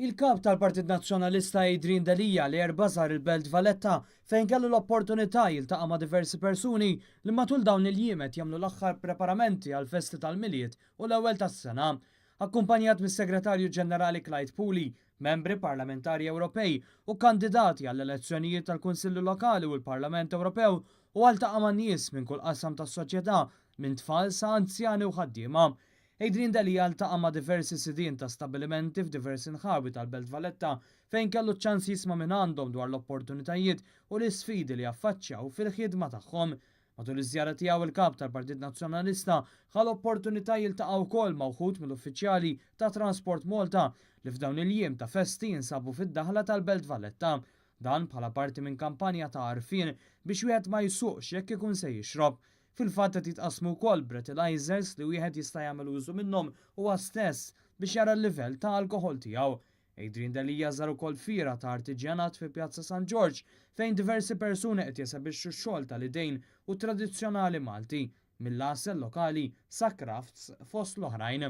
Il-Kap tal-Partit Nazzjonalista Adrian Delia l-Erbgħa żar il-Belt Valletta fejn kellu l-opportunità jiltaqa' ma' diversi persuni li matul dawn il-jiem qed jagħmlu l-aħħar preparamenti għall-festi tal-Milied u l-Ewwel tas-Sena. Akkumpanjat mis-Segretarju Ġenerali Clyde Puli, membri parlamentari Ewropej u kandidati għall-elezzjonijiet tal-Kunsilli Lokali u l-Parlament Ewropew u ltaqa' ma' nies minn kull qasam tas-soċjetà, minn tfal sa anzjani u ħaddiema. Adrian Delia ltaqa' ma' diversi sidien ta' stabilimenti f'diversi nħawi tal-Belt Valletta fejn kellu ċans jisma' minn għandhom dwar l-opportunitajiet u l-isfidi li jaffaċċjaw fil-ħidma tagħhom. Matul iż-żjara tiegħu, il-kap tal-Partit Nazzjonalista ħa l-opportunità jiltaqa' wkoll ma' wħud mill-uffiċjali ta' Transport Malta li f'dawn il-jiem ta' festi jinsabu fid-daħla tal-Belt Valletta. Dan bħala parti minn kampanja ta' għarfien biex wieħed ma jsuqx jekk ikun se jixrob. Fil-fatt qed jitqasmu wkoll breathalyzers li wieħed jista' jagħmel użu minnhom huwa stess biex jara l-livell ta' alkoħol tiegħu. Adrian Delia żar ukoll fiera ta' artiġjanat fi Pjazza San Ġorġ fejn diversi persuni qed jesebixxu x-xogħol tal-idejn u tradizzjonali Malti, mill-għasel lokali sa crafts fost l-oħrajn.